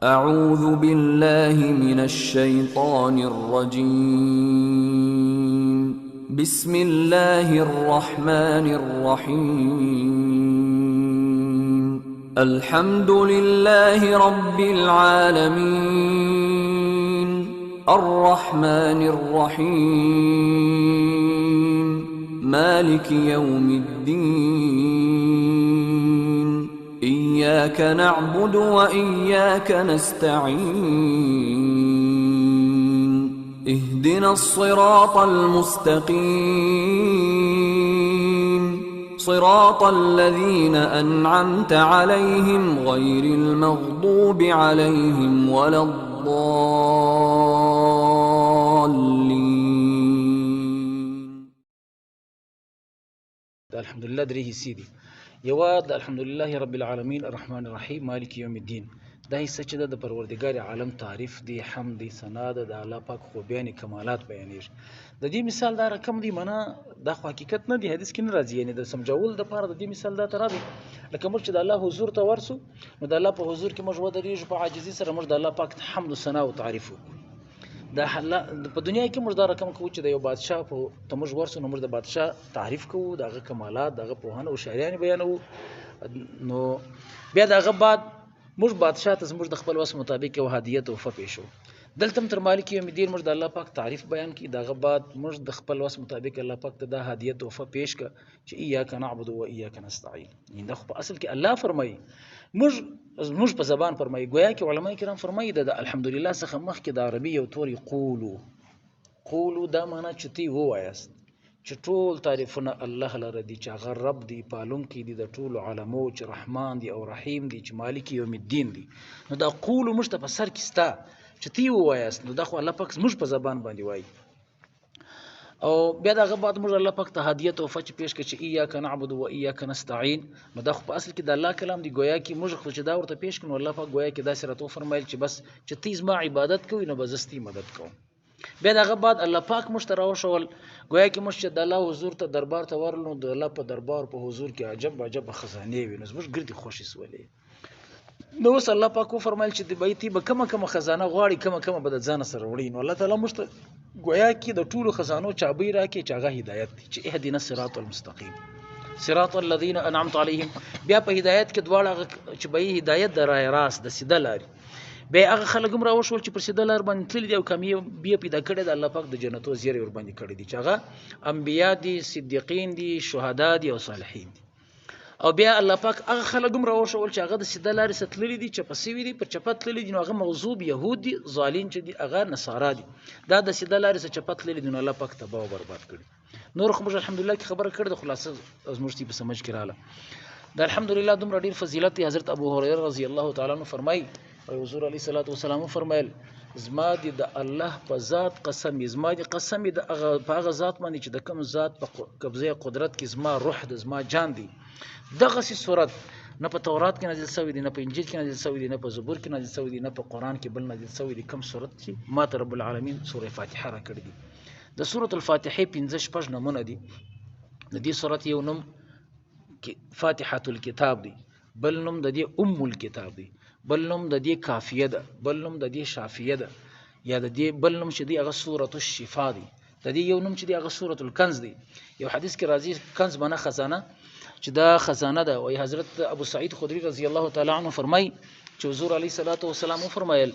أعوذ بالله من الشيطان الرجيم. بسم الله الرحمن الرحيم. الحمد لله رب العالمين. الرحمن الرحيم. مالك يوم الدين. إياك نعبد وإياك نستعين. اهدنا الصراط المستقيم. صراط الذين أنعمت عليهم غير المغضوب عليهم ولا الضالين. الحمد لله درې حصې دي. یوه د الحمدلله رب العالمین الرحمن الرحیم مالک یوم الدین، دا حصه چې ده د پروردګار عالم تعریف دی، حمد دی، ثنا ده، د الله پاک خوبیانې کمالات بیانېږي. د دې مثال دا رقم دی، معنا دا خو حقیقت نه دی، حدیث کې نه راځي، یعنې د سمجولو دپاره د دې مثال دا ته راځي لکه موږ چې د الله حضور ته ورسو نو د الله په حضور کې موږ ودرېږو په عاجزي سره، موږ د الله پاک ته حمد و ثنا او تعریف وکړو. د په دنیا کې موږ دا رقم کوو چې د یو بادشاه په ته موږ ورسو نو موږ د بادشاه تعریف کوو، د هغه کمالات، د هغه پوهنه او شاعریانې بیانوو. نو بیا د هغه بعد موږ بادشاه ته زموږ د خپل وس مطابق یو هدیه تحفه پېښو. دلته هم تر مالک یوم الدین موږ د الله پاک تعریف بیان کړي، د هغه بعد موږ د خپل وس مطابق الله پاک ته دا هدیه تحفه پېښ کړه چې ایاک نعبد و ایاک نستعین. یعنې دا خو په اصل کې الله فرمایي، موږ په زبان فرمایي. ګویا کې علما کرام فرمایي د الحمدلله څخه مخکې د عربي یو توري قولو، قولو دا معنا چې تی ووایاست چې ټول تعریفونه الله لره دي، چې هغه رب دی، پالونکی دی د ټولو عالمو، چې رحمان دی او رحیم دی، چې مالک یوم الدین دی. نو دا قولو موږ ته په سر کې سته چې تی ووایاست، نو دا خو الله پاک زموږ په زبان باندې وایي. او بیا د هغه بعد موږ الله پاک ته هدیه تحفه چې پېښ کړه چې ایاک نعبد و ایاک نستعین، نو دا خو په اصل کې د الله کلام دی. ګویا کې موږ خو چې دا ورته پېښ کړو نو الله پاک ګویا کې داسې راته وفرمایل چې بس چې تی زما عبادت کوي نو به زه ستې مدد کوم. بیا د هغه بعد الله پاک موږ ته راوښول، ګویا کې موږ چې د الله حضور ته دربار ته ورغلو نو د الله په دربار په حضور کې عجب عجب خزانې وي، نو زموږ ګردې خوښې سولې. نو اوس الله پاک وفرمایل چې د بیتي به کومه کومه خزانه غواړي، کومه کومه به د ځانه سره وړي. نو الله تعالی موږ ته ګویا کې د ټولو خزانو چابۍ راکړي چې هغه هدایت دی، چې اهدنا الصراط المستقیم صراط الذین انعمت علیهم. بیا په هدایت کې دواړه هغه چې به یې هدایت د رای راست د سیده لارې، بیا هغه خلک هم راوښول چې پر سیده لار باندې تللي دي او کامیابي یې پیدا کړې ده، الله پاک د جنتو زیری ورباندې کړی دي چې هغه انبیا دي، صدیقین دي، شهدا دي او صالحین دي. او بیا الله پاک هغه خلک هم راوښول چې هغه د سیده لارې څخه تللي دي، چپه سوي دي، پر چپه تللي دي، نو هغه مغضوب یهود دي، ظالین چې دي هغه نصارا دي، دا د سیده لارې څخه چپه تللي دي، نو الله پاک تباه او برباد کړي. نور خو موږ الحمدلله کې خبره کړې ده، خلاصه زموږ په سمجھ کې رااله. د الحمدلله دومره ډېر فضیلت دی. حضرت ابو هريره رضی الله تعالی عنہ فرمایي، حضور علیه الصلاة والسلام وفرمایل زما دې د الله په ذات قسم، زما دې قسم د هغه په هغه ذات باندې چې د کوم ذات په قبضه قدرت کې زما روح ده، زما جان دی، دغسې صورت نه په تورات کې نازل شوی دی، نه په انجیل کې نازل شوی دی، نه په زبور کې نازل شوی دی، نه په قرآن کې بل نازل شوی دی، کوم صورت چې ما ته رب العالمین سوره فاتحه راکړې دي. د سورة الفاتحې پنځه شپږ نومونه دي. د دې سورت یو نوم فاتحة الکتاب دی، بل نوم د دې ام الکتاب دی، بل نوم د دې کافیه ده، بل نوم د دې شافیه ده، یا د دې بل نوم چې دی هغه سورة الشفا دی، د دې یو نوم چې دی هغه سورة الکنز دی. یو حدیث کې راځي کنز معنی خزانه، چې دا خزانه ده. وایي حضرت ابو سعید خدری رضی الله تعالی عنه فرمایي چې حضور علیه الصلاة والسلام وفرمایل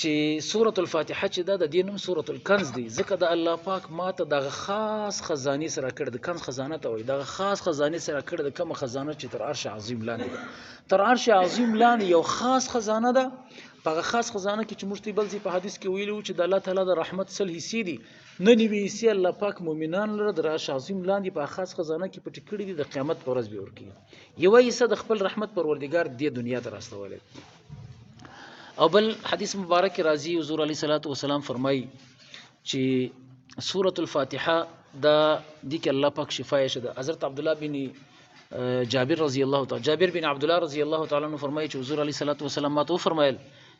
چې سورة الفاتحه چې ده د دې نوم سورة الکنز دی، ځکه د الله پاک ما ته دغه خاص خزانې سره کړې ده، کنز خزانه ته وایي، دغه خاص خزانې سره کړې ده، کومه خزانه چې تر عرش عظیم لاندې ده. تر عرش عظیم لاندې یو خاص خزانه ده، په هغه خاص خزانه کې چې موږ ته بل ځای په حدیث کې ویلي وو چې د الله تعالی د رحمت سل حصې دي، نه نیوي حصې الله پاک مؤمنان لره د عرش عظیم لاندې په خاص خزانه کې پټې کړې دي، د قیامت په ورځ به ورکوي. یوه حصه د خپل رحمت پروردګار دې دنیا ته راستولی. او بل حدیث مبارک راځي، حضور علیه الصلاة والسلام فرمایي چې سورة الفاتحه دا دې کې الله پاک شفا یې شه ده. حضرت عبدالله بن جابر رضی الله تعالی، جابر بن عبدالله رضی الله تعالی عنہ فرمایي چې حضور علیه الصلاة والسلام ماته وفرمایل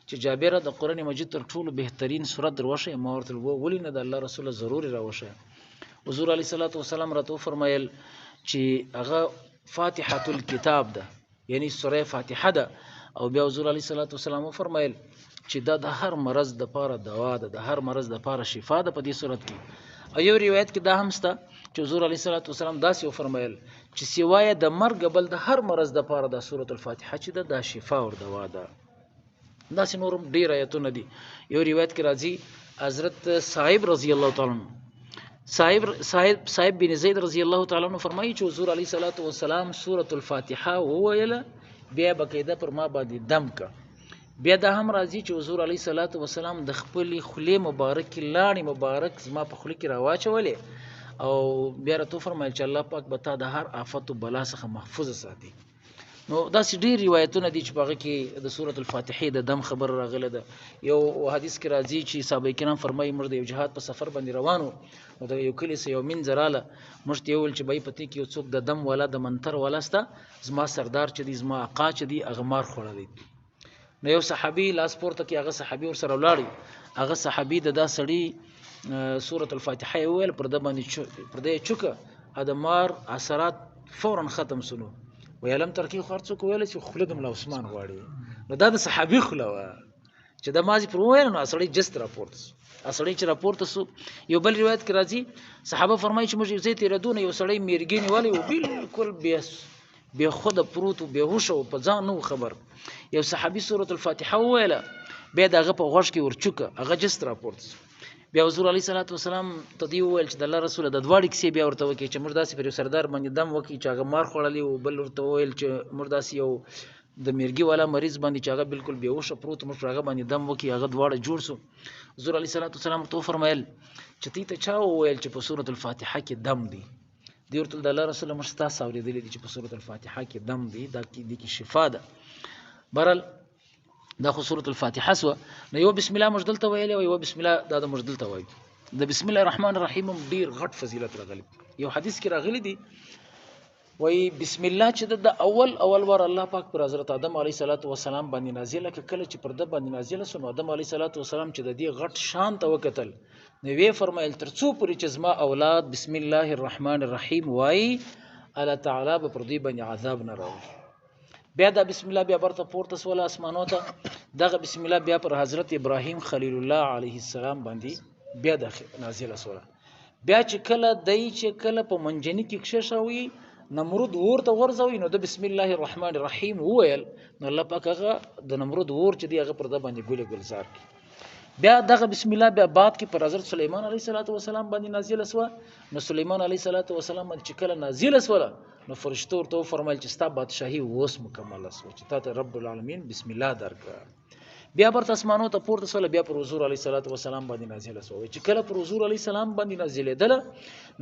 چې جابر د قرآن مجید تر ټولو بهترین سورت در وښیه. ما ورته وویل ولې نه، د الله رسول ضروري راوښیه. حضور علیه الصلاة والسلام راته وفرمایل چې هغه فاتحة الکتاب ده، یعنی سوره فاتحه ده. او بیا حضور علیه الصلاة والسلام وفرمایل چې دا د هر مرض د پاره دوا ده، د هر مرض د پاره شفا ده په دې صورت کې. او یو روایت کې دا هم سته چې حضور علیه الصلاة والسلام داسې وفرمایل چې سوای د مرګ بل د هر مرض د پاره د سورة الفاتحه چې ده دا شفا او دوا ده. داسې نور هم ډېر آیتونه دي. یو روایت کې راځي حضرت صاحب رضی الله تعالی عنہ، صاحب بن زید رضی الله تعالی عنہ فرمایي چې حضور علیه الصلاة والسلام سورة الفاتحه وویله، بیا باقاعده پر ما باندې دم کړ. بیا دا هم راځي چې حضور علیه الصلاة والسلام د خپلې خولې مبارکې لاړې مبارک زما په خوله کې راواچولې او بیا راته وفرمایل چې الله پاک به تا د هر آفت او بلا څخه محفوظ ساتي. نو داسې ډېر روایتونه دي چې په هغه کې د سورة الفاتحې د دم خبره راغلې ده. یو حدیث کې راځي چې صحابه کرام فرمایي موږ د یو جهاد په سفر باندې روان وو، نو د یو کلي څخه یو مینځه راله، موږ ته یې وویل چې بای په دې کې یو څوک د دم والا د منتر والا سته، زما سردار چې دی، زما آقا چې دی، هغه مار خوړلی. نو یو صحابي لاس پورته کړي، هغه صحابي ورسره ولاړی، هغه صحابي د دا سړي سورة الفاتحه یې وویل، پر ده باندې پر ده یې چوکه، د مار اثرات فوراً ختم سونو. وی علم ترکی خو هر څوک ویلی چې خوله د ملا عثمان غواړي، نو دا د صحابي خوله وه چې د مازې پر وویل، نو سړی جست راپورته سو. سړی چې راپورته سو، یو بل روایت کې راځي صحابه فرمایي چې موږ یو ځای تېرېدو، نو یو سړی میرګی نیولی و، بالکل بې خوده پروت و، بې هوښه و، په ځان نه و خبر. یو صحابي سورة الفاتحه وویله، بیا د هغه په غوږ کې ورچوکه، هغه جست راپورته سو. بیا حضور علیه الصلاة والسلام ته دی وویل چې د الله رسوله د دواړې کیسې بیا ورته وکړي چې موږ داسې پر یو سردار باندې دم وکړي چې هغه مار خوړلی و، بل ورته وویل چې موږ داسې یو د میرګي والا مریض باندې چې هغه بالکل بې هوښه پروت، موږ پر هغه باندې دم وکړي، هغه دواړه جوړ سو. حضور علیه الصلاة والسلام ورته وفرمایل چې دوی ته چا وویل چې په سورة الفاتحه کې دم دی؟ دی ورته د الله رسوله موږ ستاسو اورېدلي دي چې په سورة الفاتحه کې دم دی، دا دې کې شفا ده. بهرحال دا خو سورة الفاتحه سوه. نو یو بسم الله موږ دلته ویلې وه، یو بسم الله دا د موږ دلته وایو. د بسم الله الرحمن الرحیم هم ډېر غټ فضیلت راغلی. یو حدیث کې راغلی دی وایي بسم الله چې د اول اول وار الله پاک پر حضرت آدم علیه الصلاة والسلام باندې نازله کړه. کله چې پر ده باندې نازله سو، نو آدم علیه الصلاة والسلام چې د دې غټ شان ته وکتل، نو ویې فرمایل تر څو پورې چې زما اولاد بسم الله الرحمن الرحیم وایي، الله تعالی به پر دوی باندې عذاب نه راولي. بیا دا بسم الله بیا برته پورته سوله اسمانو ته. دغه بسم الله بیا پر حضرت ابراهیم خلیل الله علیه السلام باندې بیا نازله سوله. بیا چې کله دی چې کله په منجني کې کښېښوي، نمرود ور ته غورځوي، نو د بسم الله الرحمن الرحیم وویل، نو الله پاک هغه د نمرود ور چې دی هغه پر ده باندې ګل ګلزار کړي. بیا دغه بسم الله بیا بعد کې پر حضرت سلیمان علیه الصلاة والسلام باندې نازله سوه. نو سلیمان علیه الصلاة والسلام باندې چې کله نازله سوله، نو فرشتو ورته وفرمایل چې ستا بادشاهي اوس مکمله سوه، چې تا ته رب العالمین بسم الله درکړه. بیا برته اسمانو ته پورته سوله، بیا پر حضور علیه الصلاة والسلام باندې نازله سوه. چې کله پر حضور علیه السلام باندې نازلېدله،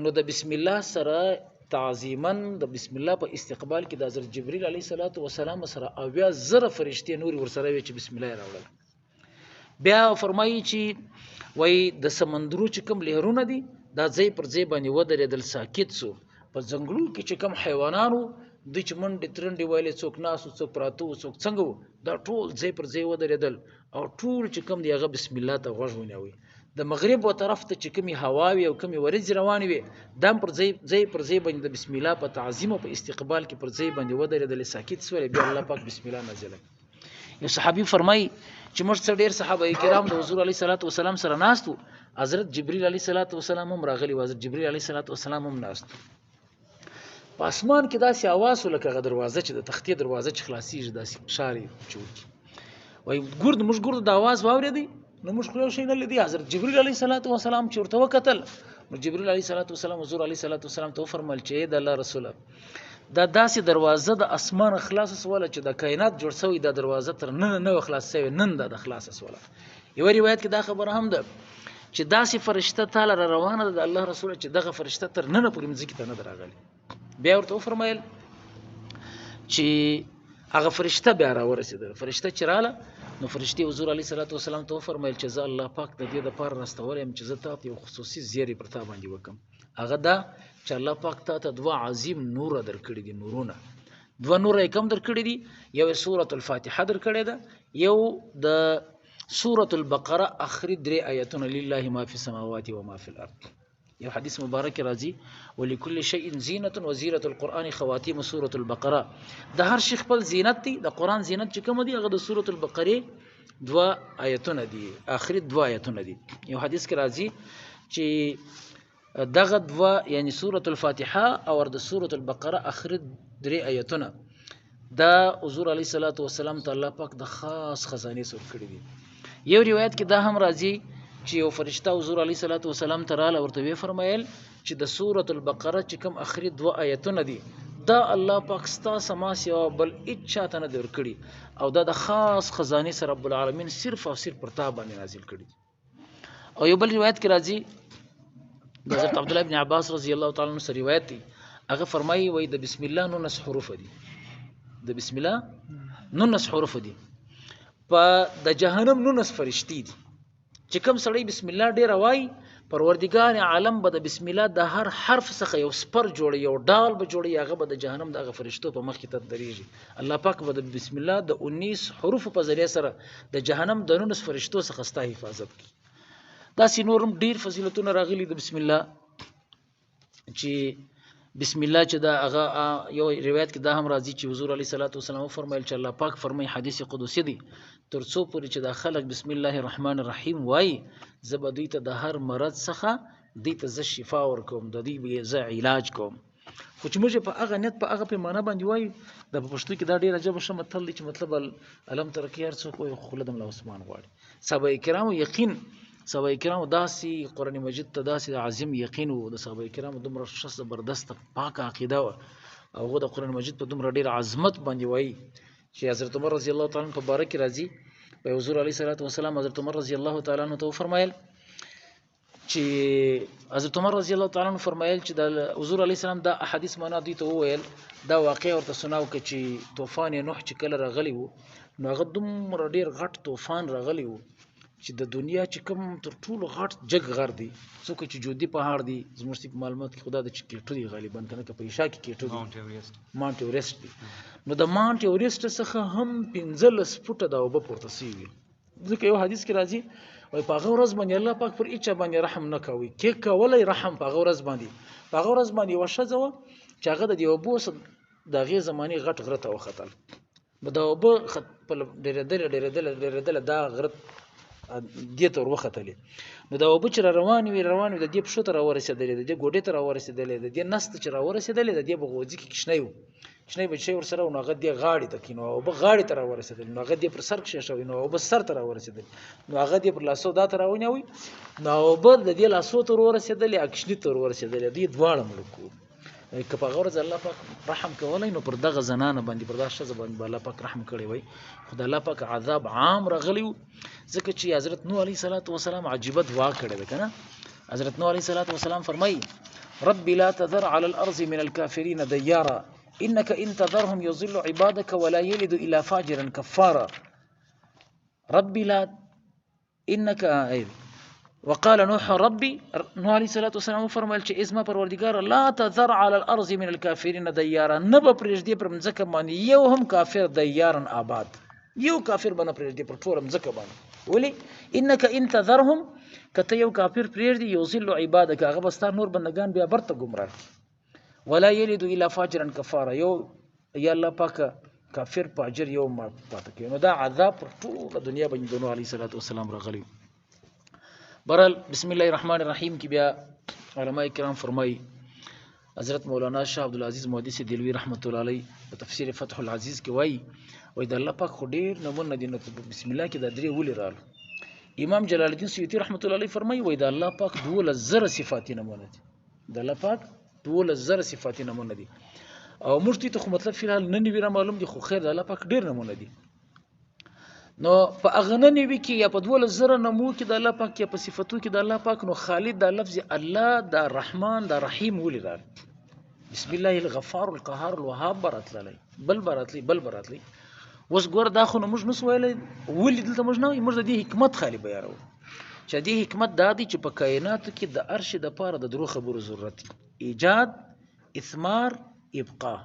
نو د بسم الله سره تعظیما د بسم الله په استقبال کې د حضرت جبرئیل علیه الصلاة والسلام سره 70,000 فرشتې نورې ورسره وې چې بسم الله یې راوړله. بیا فرمایي چې وایي د سمندرو چې کوم لهرونه دي، دا ځای پر ځای باندې ودرېدل، ساکت سو. په ځنګلو کې چې کوم حیوانان وو، دوی چې منډې ترنډې ویلې، څوک ناست وو، څوک پراته وو، څوک څنګه وو، دا ټول ځای پر ځای ودرېدل او ټول چې کوم دی هغه بسم الله ته غوږ ونیوی. د مغرب و طرف ته چې کومې هواوې او کومې ورځې روانې وې، دا هم پر ځای، ځای پر ځای باندې د بسم الله په تعظیم او په استقبال کې پر ځای باندې ودرېدلې، ساکت سولې. بیا الله پاک بسم الله نازله کړه. یو صحابي فرمایي چې موږ څه ډېر صحابه کرام د حضور علیه الصلاة والسلام سره ناست وو، حضرت جبرئیل علیه الصلاة والسلام هم راغلی و، حضرت جبرئیل علیه الصلاة والسلام هم ناست وو. په اسمان کې داسې اواز و لکه هغه دروازه چې د تختې دروازه چې خلاصېږي، داسې فشار یې چې وکړي. وایي موږ ګرد د اواز واورېدی، نو موږ خو یو شی نه لیدی. حضرت جبرئیل علیه الصلاة والسلام چې ورته وکتل، نو جبرئیل علیه الصلاة والسلام حضور علیه الصلاة والسلام ته وفرمایل چې ای د الله رسوله، دا داسې دروازه د اسمانه خلاصه سوله چې د کائنات جوړ سوی دا دروازه تر ننه نه وه خلاصه سوې، نن دا د خلاصه سوله. یو روایت کې دا خبره هم ده چې داسې فرشته تاله را روانه ده د الله رسوله چې دغه فرشته تر ننه پورې مځکې ته نه ده راغلې. بیا ورته وفرمایل چې هغه فرشته بیا راورسېدله. فرشته چې راله، نو فرشتې حضور علیه الصلاة والسلام ته وفرمایل چې زه الله پاک د دې دپاره راستولی یم چې زه تا ته یو خصوصي زیری پر تا باندې وکړم. هغه دا چې الله پاک تا ته دوه عظیم نوره درکړي دي، نورونه دوه نوره یې کوم درکړي دي؟ یو یې سورة الفاتحه درکړې ده، یو د سورة البقره اخري درې آیتونه لله ما فی السماوات و ما فی الارض. یو حدیث مبارک راځي، ولكل شيء زینة وزینة القرآن خواتیم سورة البقره. د هر شي خپل زینت دی، د قرآن زینت چې کوم دی هغه د سورة البقره دوه آیتونه دي، آخري دوه آیتونه دي. یو حدیث کې راځي چې دغه دوه، یعنی سورة الفاتحه او د سورة البقره آخري درې آیتونه، دا حضور علیه الصلاة والسلام ته الله پاک د خاص خزانې سره کړي دي. یو روایت کې دا هم راځي چې یو فرشته حضور علیه الصلاة والسلام ته راغله، ورته ویې فرمایل چې د سورة البقره چې کوم آخري دوه آیتونه دي دا الله پاک ستا سما سوا بل هیچا ته نه دی ورکړي، او دا د خاص خزانې سره رب العالمین صرف او صرف پر تا باندې نازل کړي دي. او یو بل روایت کې راځي د حضرت عبدالله بن عباس رضی الله تعالی عنہ سره روایت دی، هغه فرمایي وایي د بسم الله 19 حروف دي، د بسم الله 19 حروف دي، په د جهنم 19 فرشتي دي. چې کوم سړی بسم الله ډېره وایي، پروردګار عالم به د بسم الله د هر حرف څخه یو سپر جوړوي، یو ډال به جوړوي، هغه به د جهنم د هغه فرشتو په مخ کې ته درېږي. الله پاک به د بسم الله د 19 حروفو په ذریعه سره د جهنم د 19 فرشتو څخه ستا حفاظت کوي. داسې نور هم ډېر فضیلتونه راغلي د بسم الله، چې بسم الله چې دا هغه یو روایت کې دا هم راځي چې حضور علیه الصلاة والسلام وفرمایل چې الله پاک فرمایي، حدیث قدسي دی، تر څو پورې چې دا خلک بسم الله الرحمن الرحیم وایي، زه به دوی ته د هر مرض څخه دوی ته زه شفا ورکوم، د دوی به زه علاج کوم. خو چې موږ په هغه نیت په هغه پیمانه باندې وایو، دا په پښتو کې دا ډېر عجبه ښه متل دی چې مطلب الم ترکي هر څوک وایي خوله د ملا عثمان غواړي. صحابه کرامو یقین، صحابه کرامو داسې قرآن مجید ته داسې عظیم یقین و، د صحابه کرامو دومره ښه زبردسته پاکه عقیده وه، او هغه د قرآن مجید په دومره ډېر عظمت باندې وایي چې حضرت عمر رضی الله تعالی عنه په باره کې راځي، په حضور علیه الصلاة والسلام حضرت عمر رضی الله تعالی عنه ته وفرمایل چې حضرت عمر رضی الله تعالی عنه فرمایل چې د حضور علیه السلام دا احادیث معنا دوی ته وویل، دا واقع ورته سناو که چې طوفان نوح چې کله راغلی و، نو هغه دومره ډېر غټ طوفان راغلی و چې د دنیا چې کوم تر ټولو غټ جګ غر دی، څوک چې جودي پهاړ دی، زموږ په معلومات کې خدا د چې کیټو دی غالبا که نه، که په ایشا کې کیټو دی، ماونټ ایورسټ دی. نو د ماونټ ایورسټ څخه هم 15 فوټه دا اوبه پورته سوي وي. ځکه یو حدیث کې راځي وایي په هغه ورځ باندې الله پاک پر هیچا باندې رحم نه کوي، کې کولی رحم په هغه ورځ باندې. په هغه ورځ باندې یوه ښځه وه چې هغه د دې اوبو څخه د هغې زمانې غټ غره ته وختل، نو دا اوبه ډېرېدلې ډېرېدلې ډېرېدلې دا غره دې ته ور وختلې. نو دا اوبه چې را روانې وې روانې وې، د دې پښو ته را ورسېدلې، د دې ګوډې ته را ورسېدلې، د دې نس ته چې را ورسېدلې، د دې په غوځي کې کوچنی و، کوچنی بچی ورسره و، نو هغه دې غاړې ته کښېنو، اوبه غاړې ته را ورسېدلې، نو هغه دې پر سر کښېښوی، نو اوبه سر ته را ورسېدلې، نو هغه دې پر لاسو دا ته راونیوی، نو اوبه د دې لاسو ته ور ورسېدلې، کوچني ته ور ورسېدلې، دوی دواړه مړه کړو. که په هغه ورځ الله پاک رحم کولی نو پر دغه زنانه باندې، پر دغه ښځه باندې به الله پاک رحم کړی وای، خو د الله پاک عذاب عام راغلی و. ځکه چې حضرت نوح علیه الصلاة والسلام عجیبه دعا کړې ده که نه. حضرت نوح علیه الصلاة والسلام فرمایي رب لا تذر على الأرض من الكافرين ديارا إنك إن تذرهم يضل عبادك ولا يلد إلا فاجرا كفارا. رب لا إنك وقال نوح ربي، نوح علیه الصلاة والسلام وفرمایل چې ای زما پروردګار لا تذر على الأرض من الكافرين ديارا، نه به پرېږدې پر مځکه باندې یو هم کافر دیارا آباد، یو کافر به نه پرېږدې پر ټوله مځکه باندې. ولې؟ إنك إن تذرهم، که ته یو کافر پرېږدې یضل عبادک، هغه به ستا نور بندګان بیا برته ګمراه کړي. ولا یلد الا فاجرا کفارا، یو یا الله پاک کافر فاجر یو ما پاته کوي. نو دا عذاب پر ټوله دنیا باندې د نوح علیه الصلاة والسلام راغلی. بهرحال بسم الله الرحمن الرحیم کې بیا علماء کرام فرمایي، حضرت مولانا شاه عبدالعزیز محدث دلوي رحمت الله علیه په تفسیر فتح العزیز کې وایي، وایي د الله پاک خو ډېر نمونه دي، نو بسم الله کې دا درې ولې رالو؟ امام جلال الدین سیوطي رحمت الله علیه فرمایي، وایي د الله پاک 12,000 صفاتي نمونه دي، د الله پاک 12,000 صفاتي نمونه دي. او موږ دې ته خو مطلب فی الحال نه نوي را معلوم دي، خو خیر د الله پاک ډېر نمونه دي. نو په هغه نه نوي کې یا په 12,000 نمو کې د الله پاک یا په صفتو کې د الله پاک، نو خالد دا لفظ الله دا رحمان دا رحیم ولې راغی؟ بسم الله الغفار القهار الوهاب به راتللی، بل به راتلی، بل به راتلی. اوس ګوره دا خو نو موږ نسو ویلی، ولې دلته موږ نه وایو، موږ د دې حکمت خالي بیانوو چې دې حکمت دا دی چې په کائناتو کې د عرش دپاره د درو خبرو ضرورت دی: ایجاد، اثمار، ابقا.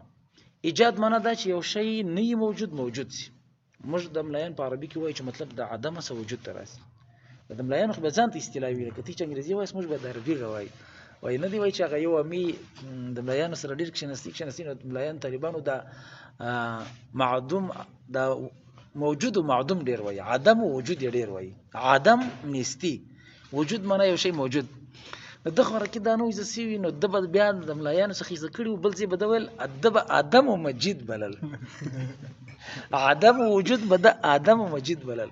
ایجاد معنا دا چې یو شی نه وي موجود، موجود سي. موږ د ملایان په عربي کې وایو چې مطلب د عدم څخه وجود ته راسي. د ملایانو خو به ځان ته اصطلاح وي، لکه ته چې انګریزي وایې موږ به د عربي غوایو. وای نه دی وای چې هغه یو امي د ملایانو سره ډېر کښېنستي کښېنستي، نو ملایان طالبانو دا معدوم، دا موجود و معدوم ډېر وایي، عدم و وجود یې ډېر وایي. عدم نیستی، وجود معنا یو شی موجود. نو ده خو کې دا نه وي زه سوي، نو ده به بیا د ملایانو څخه زده کړي وو، بل ځای به ده ویل ده به عدم و مجید بلل، عدم و وجود به ده عدم و مجید بلل.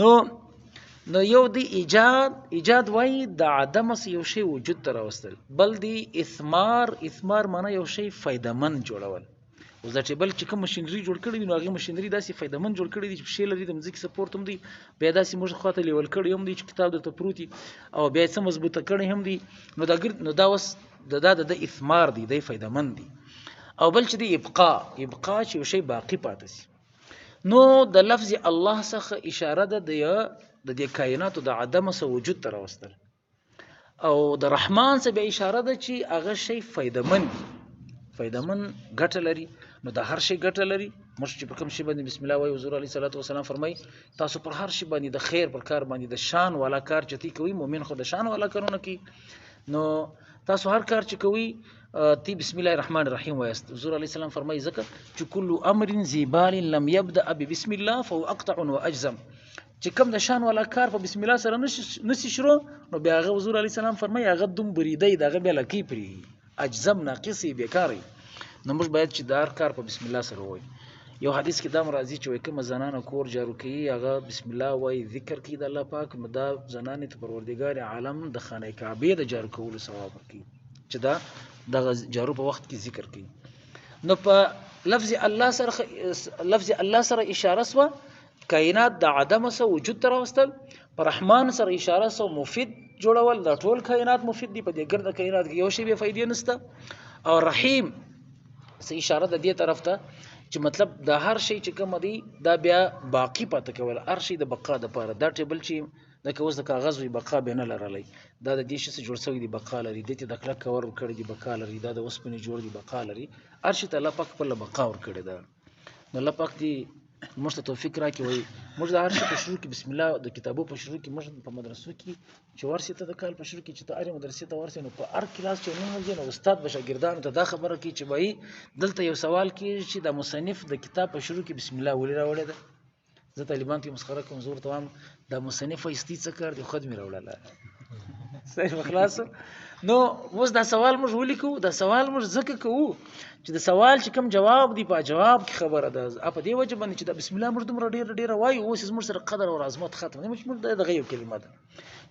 نو یو دی ایجاد، ایجاد وایي د عدم څخه یو شی وجود ته راوستل، بل دی اثمار، اثمار معنا یو شی فایدهمند جوړول. اوس دا ټیبل چې کوم مشینري جوړ کړی وي، نو هغې مشینري داسې فایدهمند جوړ کړی دي چې پښې لري، د مځکې سپورت هم دی، بیا داسې موږ خواته لیول کړی هم دی چې کتاب درته پروت وي، او بیا یې څه مضبوطه کړی هم دی. نو دا ګرد، نو دا اوس د دا د ده اثمار دی، دی فایدهمند دی. او بل چې دی ابقا، ابقا چې یو شی باقي پاتې سي. نو د لفظ الله څخه اشاره ده د دې کائناتو د عدم څخه وجود ته راوستل، او د رحمان څخه بیا اشاره ده چې هغه شی فایدهمند دی، فایدهمند ګټه لري. نو د هر شی ګټه لري. موږ چې پر کوم شی باندې بسم الله وایو، حضور علیه الصلاة والسلام فرمایي تاسو پر هر شی باندې د خیر پر کار باندې د شان والا کار چې تی کوي، مؤمن خو د شان والا کارونه کوي، نو تاسو هر کار چې کوي تی بسم الله الرحمن الرحیم وایاست. حضور علیه السلام فرمایي ځکه چې کل امر ذی بال لم یبدأ ببسم الله فهو اقطع واجزم، چې کوم د شان والا کار په بسم الله سره نشي شروع، نو بیا هغه حضور علیه السلام فرمایي هغه دوم بریدی د هغه بیا لکۍ پرې اجزم ناقص یې بېکاره وي. نو موږ باید چې د هر کار په بسم الله سره ووایو. یو حدیث کې دا هم راځي چې وایي کومه زنانه کور جارو کوي هغه بسم الله وایي، ذکر کوي د الله پاک، نو دا زنانې ته پروردګار عالم د خانه کعبې د جارو کولو ثواب ورکوي چې دا دغه جارو په وخت کې ذکر کوي. نو په لفظ الله سره لفظ الله سره اشاره سوه، کائنات د عدم سره وجود ته راوستل، په رحمان سره اشاره سوه مفید جوړول، دا ټول کائنات مفید دي، په دې ګرده کائنات کې یو شی بې فایدې نشته. او رحیم څه اشاره د دې طرف ته چې مطلب د هر شی چې کوم دی دا بیا باقی پاتې کول، هر شی د بقا دپاره. دا ټیبل چې دا که اوس د کاغذ وي بقا به نه لرلی، دا د دې شي څخه جوړ شوی دی بقا لري، دې ته د کلک کور ورکړی دی بقا لري، دا د اوسپنې جوړ دی بقا لري. هر شي ته الله پاک خپله بقا ورکړې ده. نو الله پاک دې موږ ته توفیق راکړي. وایي موږ د هر شي په شروع کې بسم الله، د کتابو په شروع کې موږ په مدرسو کې چې ورسې ته د کال په شروع کې چې ته هرې مدرسې ته ورسې، نو په هر کلاس چې ننوځې نو استاد به شاګردانو ته دا خبره کوي چې وایي دلته یو سوال کېږي چې د مصنف د کتاب په شروع کې بسم الله ولې راوړې ده. زه طالبان ته مسخره کوم، زه ورته وایم دا مصنف وایي ستې څه کار دی، خود مې راوړله. صحیح به خلاص شو. نو اوس دا سوال موږ ولیکو، دا سوال موږ ځکه کوو چې د سوال چې کوم جواب دی په جواب کې خبره ده. په دې وجه باندې چې دا بسم الله موږ دومره ډېره ډېره وایو، اوس زموږ سره قدر او عظمت ختم دی، موږ دغه یو کلمه ده.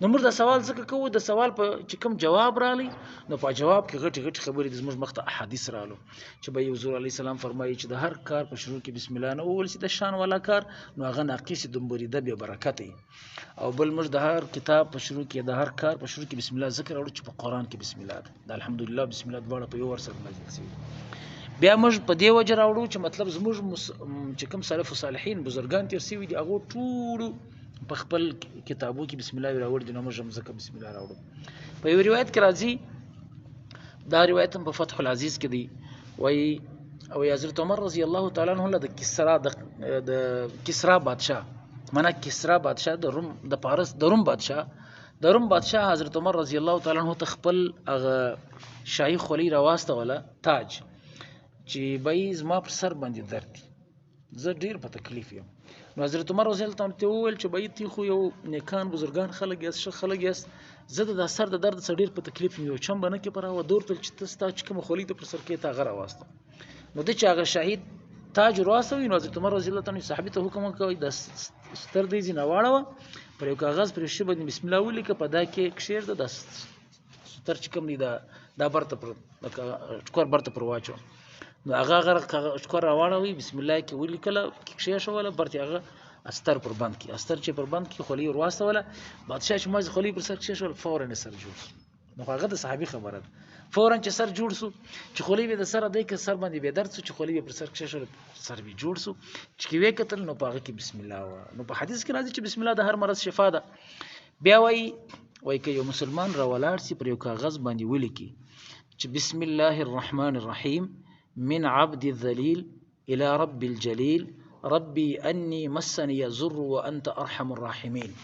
نو موږ دا سوال ځکه کوو، د سوال په چې کوم جواب راغلی، نو په جواب کې غټې غټې خبرې دي. زموږ مخته احادیث رالو چې به یو حضور علیه السلام فرمایي چې د هر کار په شروع کې بسم الله نه وویل شي د شان والا کار، نو هغه ناقص دومبریده بې برکته وي. او بل موږ د هر کتاب په شروع کې د هر کار په شروع کې بسم الله ذکر راوړو چې په قرآن کې بسم الله ده، د الحمدلله بسم الله دواړه په یو ور سره نازل شوي. بیا موږ په دې وجه راوړو چې مطلب زموږ چې کوم سلف صالحین بزرګان تېر شوي دي، هغو ټولو په خپل کتابو کې بسم الله راوړي دي، نو موږ هم ځکه بسم الله راوړو. په یو روایت کې راځي، دا روایت هم په فتح العزیز کې دی، وایي او حضرت عمر رضی الله تعالی عنه له د کسرا بادشاه، معنا کسرا بادشاه د روم، د پارس د روم بادشاه، د روم بادشاه حضرت عمر رضی الله تعالی عنه ته خپل هغه شاهي خولۍ راواستوله، تاج، چې بای زما پر سر باندې درد دی، زه ډېر په تکلیف یم. نو حضرت عمر رضی الله تعالی عنه ته وویل چې بای تی خو یو نیکان بزرګان خلک یاست، ښه خلک یاست، زه د دا سر د درد څخه ډېر په تکلیف یم، یو چم به نه کې پر راوه، دور تل چې ته ستا چې کومه خولۍ ته پر سر کې ته هغه راواستم. نو ده چې هغه شاهي تاج ورواستوي، نو حضرت عمر رضی الله تعالی عنه صحابي ته حکم وکړ، دا ستر دی ځینې واړوه، پر یو کاغذ پر یو شی باندې بسم الله ولیکه، په دا کې کښېږده، دا ستر چې کوم دی دا برته پر ټکور برته پر واچوه. نو هغه هغه ټکور راواړوي، بسم الله کې ولیکله، کښېښوله، برته یې هغه استر پر بند کړي، استر چې پر بند کړي، خولۍ یې ورواستوله. بادشاه چې مازې خولۍ پر سر کښېښوله، فوراً یې سر جوړ شو. نو خو هغه د صحابي خبره ده، فوراً چې سر جوړ شو، چې خولۍ به د سره دی که سر باندې بې درد شو، چې خولۍ به پر سر کښېښوله، سر به جوړ شو. چې کې ویې کتل نو په هغه کې بسم الله وه. نو په حدیث کې راځي چې بسم الله د هر مرض شفا ده. بیا وایي که یو مسلمان راولاړ شي پر یو کاغذ باندې ولیکي چې بسم الله الرحمن الرحیم من عبد الذلیل الى رب الجلیل ربي اني مسني الضر وانت ارحم الراحمین،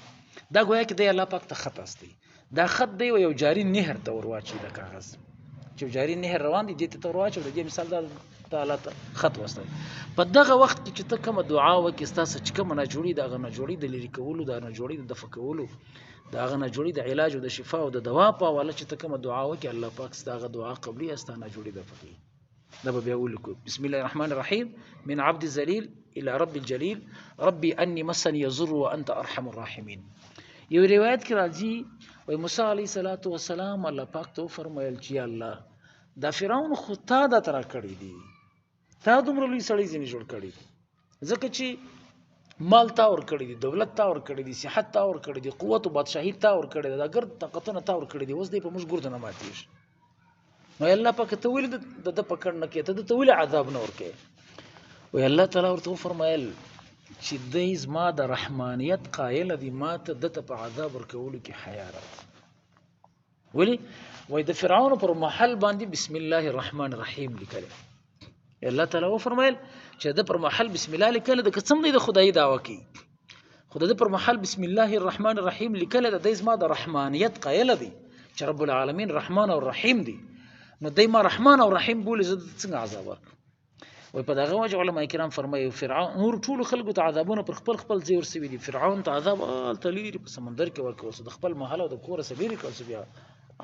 دا ګویا کې دی الله پاک ته خط استوي. دا خط دی یو جاری نهر ته ورواچي، دا کاغذ چې جاری نهر روان دی، دې ته ورواچي. د دې مثال دا تعالی ته خط واستوي. په دغه وخت کې چې ته کومه دعا وکړې، ستاسو چې کومه ناجوړي، د هغه ناجوړي د لرې کولو، د ناجوړي د دفع کولو، د هغه ناجوړي د علاج او د شفا او د دوا په حواله چې ته کومه دعا وکړې، الله پاک ستا هغه دعا قبلي، ستا ناجوړي دفع کوي. دا به بیا ولیکو: بسم الله الرحمن الرحیم، من عبد الذلیل الى رب الجلیل، ربي اني مسني يضر وانت ارحم الراحمین. یو روایت کې راځي، وای موسی علیه الصلاۃ والسلام الله پاک ته فرمایل چې الله، دا فرعون خو تا دا ترا کړی دی، تا دومره لوی سړی ځینې جوړ کړی دی، ځکه چې مال تا ور کړی دی، دولت تا ور کړی دی، صحت تا ور کړی دی، قوت او بادشاهي تا ور کړی دی، دا ګرد طاقتونه تا ور کړی دی، اوس دی په موږ ګرد نه ماتیږي. نو الله پاک ته ولې د د پکړ نه کې، ته د ته ولې عذاب نه ورکې؟ وی الله تعالی ورته وفرمایل چې دی زما د رحمانیت قایل دی، ما ته د ته په عذاب ورکولو کې حیا راځي. ولی؟ وای د فرعون پر محل باندې بسم الله الرحمن الرحیم لیکل. الله تعالی وفرمایل چې د پر محل بسم الله لیکل د قسم دی د خدای دعوه کوي، خو د پر محل بسم الله الرحمن الرحیم لیکل د دې زما د رحمانیت قایل دی چې رب العالمین رحمان او رحیم دی، نو دی ما رحمان او رحیم بولی، زه څنګه عذاب ورکړم؟ وای په دغه وجه علما کرام فرمایي فرعون نور ټول خلکو ته عذابونه پر خپل خپل ځای ورسوي دي، فرعون ته عذاب هلته لیرې په سمندر کې ورکول سو، د خپل محل او د کور څخه لیرې کړل سو، بیا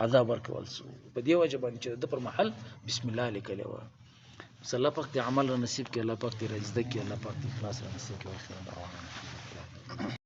عذاب ورکول سو. په دې وجه باندې چې د پر محل بسم الله لیکلی وه. بس الله پاک دې عمل را نصیب کړي، الله پاک دې را زده کړي، الله پاک دې اخلاص را نصیب کړي. واخر دعوانا.